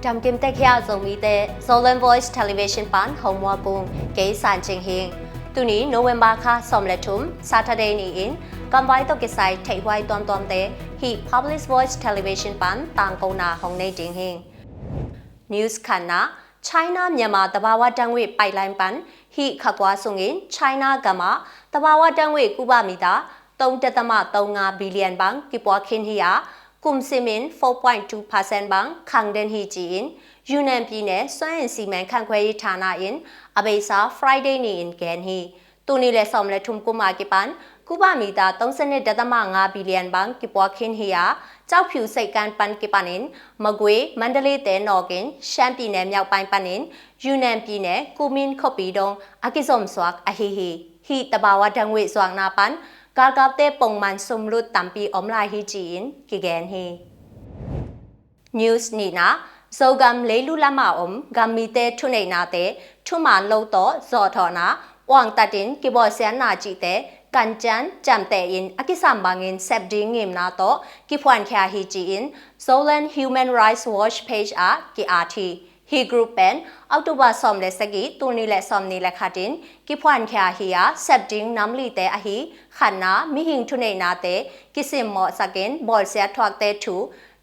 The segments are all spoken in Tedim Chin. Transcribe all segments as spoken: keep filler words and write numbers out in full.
Damkim tek hia Zomite, Zoland Voice Television pan hong muak ung, kei San Cing Hing. Tuni November kha sawm le thum, Saturday ni-in gamvai tawh kisai theihhuai tuamtuamte hih Public Voice Television pan tangkona hong nei ding hi. News khatna, China Myanmar သဘာဝဓာတ်ငွေ့ပိုက်လိုင်း pan hih kha kua sungin China gam ah သဘာဝဓာတ်ငွေ့ ကုဗ္ဗမီတာ သုံးဒသမသုံးငါး billion bang kipuak khin hi-a, kum simin four point two percent bang khang den hi ci-in ယူနန်ပြည်နယ် စွမ်းအင်စီမံခန့်ခွဲရေးဌာန in a beisa Friday ni-in gen hi. Tul nih le sawm le thum kum a kipan ကုဗ္ဗမီတာ သုံးဆယ့်နှစ်ဒသမငါး billion bang kipuak khin hi-a, ကျောက်ဖြူဆိပ်ကမ်း pan kipanin Magway, Mandalay te nawkin ရှမ်းပြည်နယ်မြောက်ပိုင်း panin ယူနန်ပြည်နယ် ကူမင်း khuapi dong a kizomsuak ahi hi. Hih သဘာဝဓာတ်ငွေ့ zuakna pan galkapte pongman sumlut tampi om lai hi ci-in kigen hi. News nihna, Zogam leilu lam a om gammite thuneihnate thuman lo tawh zawhthawhna, uangtatin kibawlsiatna cihte kancan ciamtehin a kisam bangin sep ding ngimna tawh kiphuankhia hi ci-in Zoland Human Rights Watch page ah ki-at hi. Hih group pen October sawm le sagih, tul nih le sawmnih le khatin kiphuankhia hi-a, sep ding nam lite ahi: khatna, mihing thuneihnate kisimmawhsakin bawlsiat thuakte thu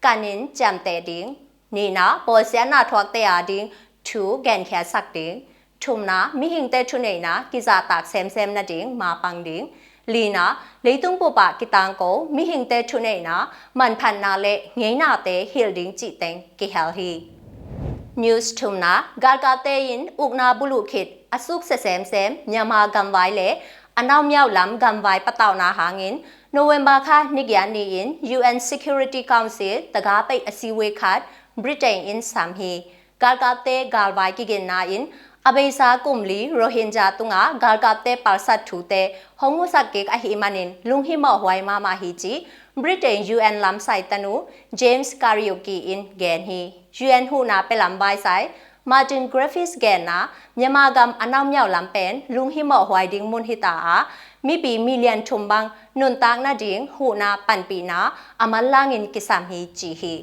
kanin ciamteh ding. Nihna, bawlsiatna thuakte a ding thu genkhiatsak ding. Thumna, mihingte thuneihna kizahtak semsem nading mapang ding. Lina, leitung bup ah kitangko mihingte thuneihna, manphatna le ngeinate hilh ding cih teng kihel hi. News thumna, galkapte in ukna buluh khit a suksia semsem Myanmar gamvai le a naumyauh lam gamvai patauhna hangin November kha ni giat ni-in U N Security Council တံခါးပိတ်အစည်းအဝေး khat Britain in sam hi. Galkapte galvai kiginna in a beisa kum li Rohingya tungah galkapte palsat thute hong musak kik ahih manin lunghimawh huai mahmah hi ci Britain U N lamsai tanu James Kariuki in gen hi. U N huhna pia lam vaisai Martin Griffiths genna Myanmar gam a naumyauh lam pen lunghimawh huai ding mun hita a, mipi million thum bang nuntak nading huhna panpihna a manlangin kisam hi ci hi.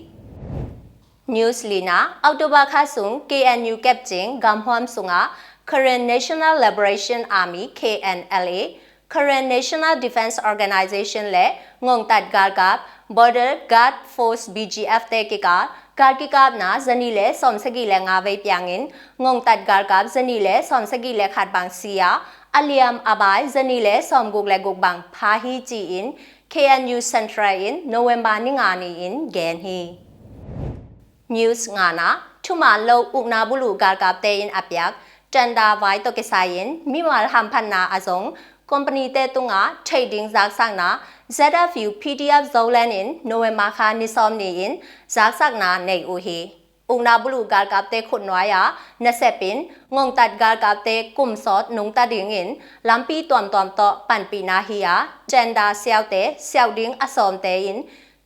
News lina, October kha sung K N U kepcing gamhuam sungah Karen National Liberation Army, K N L A, Karen National Defense Organization le ngongtat galkap Border Guard Force, B G F te kikal gal kikapna zanih le sawmsagih le nga vei piangin ngongtat galkap zanih le sawmsagih le khat bang si a, a liam a bai zanih le sawmguk le guk bang pha hi ci-in K N U Central in November ni nga ni-in gen hi. News ngana, thuman lo ukna buluh galkapte in a piak tender vai tawh kisai-in mimal hamphatna a zong company te tungah theih ding zaksakna Z F U P D F Zoland in November kha ni sawm ni-in zaksakna nei uh hi. Ukna buluh galkapte khutnuai-a nasepin ngongtat galkapte kum sawt nungta dingin lampi tuamtuam tawh panpihna hi-a, tender siaute siauh ding a sawmte in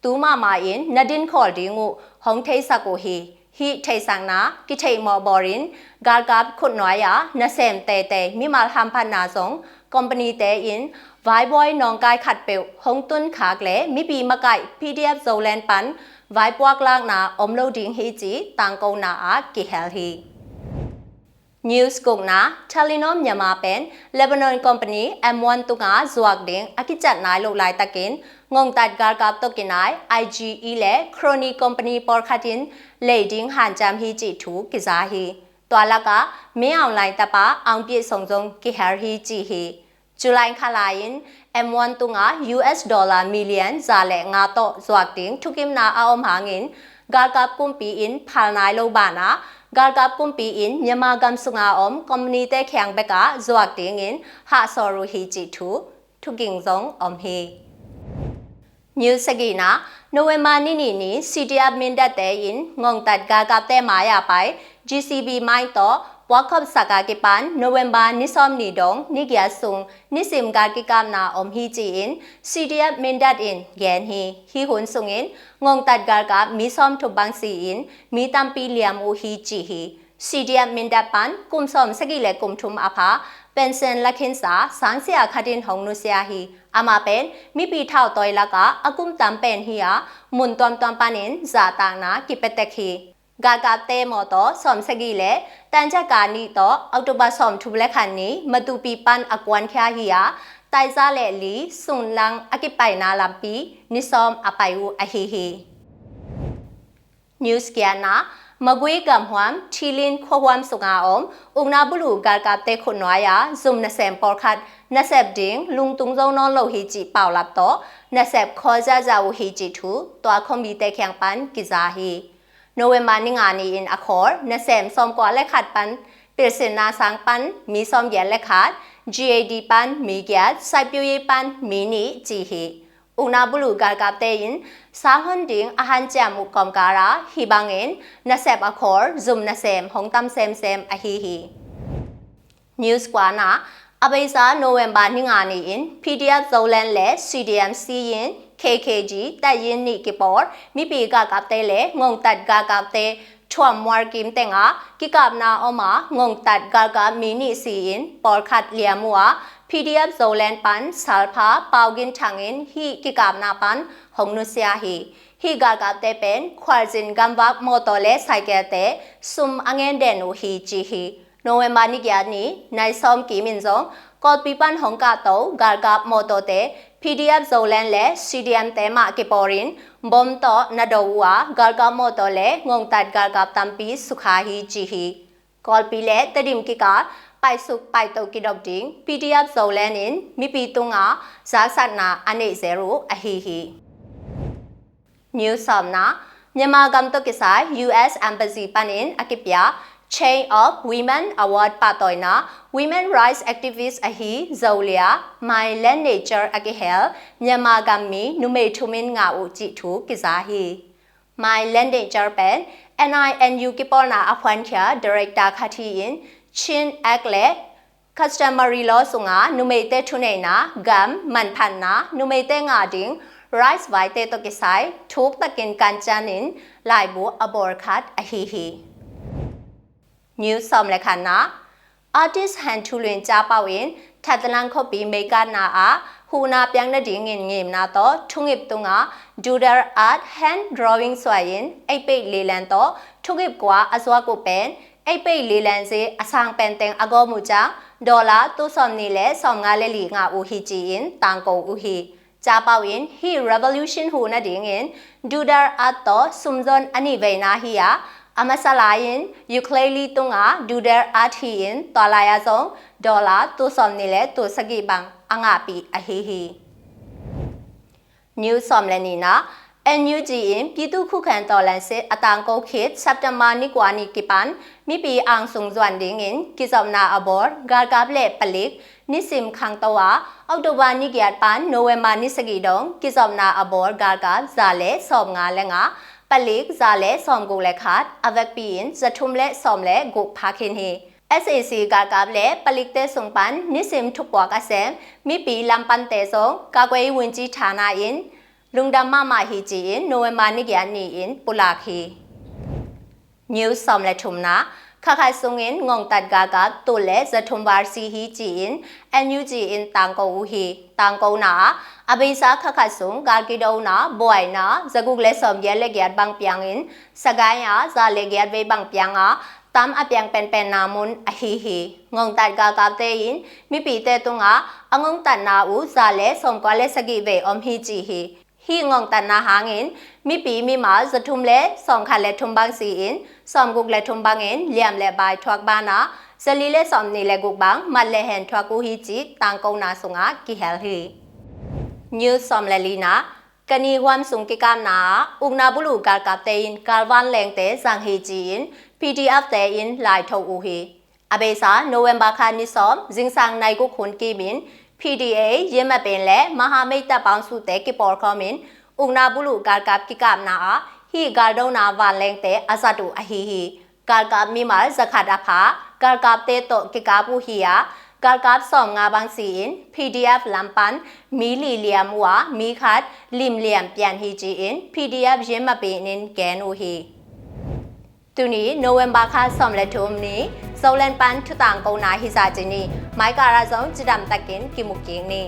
tu mahmah in na dinkhawl ding uh hong theisak uh hi. Hih theihsakna kitheihmawh bawlin galkap khutnuai-a nasem teitei mimal hamphatna zong company te in vaibawi nawngkai khatpeuh hong tunkhak le mipi makaih P D F Zoland pan vaipuak lakna om lo ding hi ci tangkona ah kihel hi. News gukna, Telenor Myanmar pen Lebanon company M one tungah zuak ding a kicat nai loh laitakin ngongtat galkap tawh kinai I G E le crony company pawlkhat in lei ding hanciam hi cih thu kiza hi. Tua lakah Min Aung Hlaing tapa Aung Pyi Song zong kihel hi ci hi. July kha lai-in M one tungah U S dollar million za le nga tawh zuak ding thukimna a om hangin galkap kumpi in phal nai lo banah galkap kumpi in Myanmar gam sunga om company te kiang bekah zuak dingin hahsawl uh hi cih thu thuking zong om hi. News sagihna, November ni nih ni C D F Mindat te in ngongtat galkapte mai-a pai G C B mine tawh puakkhop sak a kipan November ni sawm ni dong ni giat sung nisim gal kikapna om hi ci-in C D F Mindat in gen hi. Hih hun sungin ngongtat galkap mi sawmthum bang si-in mi tampi liam uh hi ci hi. C D F Mindat pan kum sawmsagih le kum thum a pha pension lakhinsa sangsia khat in hong nusia hi. Amah pen mipi thautawi lakah a kum tam pen hi-a, mun tuamtuam panin zahtakna kipia tek hi. Galkapte mawtaw sawmsagih le tanjaka nih tawh October sawmthum le khat ni Matupi pan a kuankhia hi-a, taiza le li sunglang a kipaina lampi ni sawm a pai uh ahi hi. News giatna, Magui gamhuam Thilin khuahuam sunga om ukna bulu galkapte khutnuai-a zum nasem pawlkhat nasep ding lungtung zo nawn lo hi cih paulap tawh nasep khawl ziahziah uh hi cih thu tua khuamite kiang pan kiza hi. November ni nga ni-in a khawl nasem sawmkua le khat pan pilsinna sang pan mi sawmgiat le khat, G A D pan mi giat, Saipyuyi pan mi nih ci hi. Ukna bulu galkapte in sanghon ding a hanciam uh kawmkala hih bangin nasep a khawl zum nasem hong tam semsem ahi hi. News kuana, a beisa November ni nga ni-in P D F Zoland le C D M Siyin K K G taiyin nih kipawl mipi galkapte le ngongtat galkapte thuam mualkim tenga kikapna oma ngongtat galkap mi nih si-in pawlkhat liam uh a, P D F Zoland pan salpha paugin thangin hih kikapna pan hong nusia hi. Hih galkapte pen khualzin gamvak mawtaw le saikelte sum a ngen den uh hi ci hi. November ni giat ni nai sawm kimin zong Kawlpi pan hong kahto galkap mawtawte P D F Zoland le C D M te mah kipawlin bom tawh na do uh a, galkap mawtaw le ngongtat galkap tampi sukha hi ci hi. Kawlpi le Tedim kikal paisuk paito kidop ding P D F Zoland in mipi tunga zaksakna a neih zel uh ahi hi. News sawmna, Myanmar gam tawh kisai U S Embassy panin a kipia Chain of Women Award pahtawina women rights activist ahi Zolia My Land Nature a kihel Myanmar gam mi numei thum in ngah uh cih thu kiza hi. My Land Nature pen N I N U kipawlna a phuankhia director khat hi-in Chin Act le Customary law sunga numeite thuneihna, gam, manphatna, numeite ngah ding rights vaite tawh kisai thuktakin kancianin laibu a bawl khat ahi hi. News sawm le khatna, artist Hen Thu Lwin Ca Pau in Thadalang khuapi meikatna ah huhna piak nadingin ngimna tawh thungip tunga doodle art, hand drawing suai-in eight by eleven tawh thungip kua a zuak uh pen eight by eleven zi a sang penteng a gawm uh ciang dollar tul sawmnih le sawmnga le li ngah uh hi ci-in tangko uh hi. Ca Pau in hih revolution huh nadingin doodle art tawh sumzon a nih veina hi-a, a masa lai-in ukulele tunga doodle art hi-in tua lai-ah zong dollar tul sawmnih le tul sagih bang a ngahpih ahi hi. News sawm le nihna, N U G in ပြည်သူ့ခုခံတော်လှန်စစ် a tangko khit September ni kua ni kipan mipi angsung zuan dingin kizopna a bawl galkap le palik nisim khangto a, October ni giat pan November ni sagih dong kizopna a bawl galkap za le sawmnga le nga, palik za le sawmguk le khat, a vekpi-in za thum le sawm le guk phak khin hi. S A C galkap le palikte sung pan nisim thupuak a sem mipi lampante zong ကာကွယ်ရေးဝန်ကြီးဌာန in lungdam mahmah hi ci-in November ni giat ni-in pulak hi. News sawm le thumna, kha khat sungin ngongtat galkap tul le za thum val si hi ci-in N U G in tangko uh hi. Tangkona ah a beisa kha khat sung gal kidona buaina za guk le sawmgiat le giat bang piangin Sagaing ah za le giat vei bang pianga tam a piang penpenna mun ahi hi. Ngongtat galkapte in mipite tungah a ngongtatna uh za le sawmkua le sagih vei om hi ci hi. Hih ngongtatna hangin mipi mimal za thum le sawmkhat le thum bang si-in sawmguk le thum bangin liam le bai thuak banah za li le sawmnih le guk bang mat le hen thuak uh hi cih tangkona sungah kihel hi. News sawm le lina, Kani huam sung kikapna ah ukna bulu galkapte in galvanlengte zang hi ci-in P D F te in laitho uh hi. A beisa November kha ni sawm zingsang nai guk hun kimin P D A, Yinmapen le Maha Meita Paungsuhte kipawlkhawmin ukna bulu galkap kikapna ah hih galdona vanlengte a zat uh ahi hi. Galkap mimal za khat a pha galkapte tawh kikap uh hi-a, galkap sawmnga bang si-in P D F lam pan mi li liam uh a, mi khat lim liam pian hi ci-in P D F Yinmapen in gen uh hi. Tuni November kha sawm le thum ni Zoland pan thutangkona hizah ci ni. Maikal ah zong cidamtakin kimu kik ni.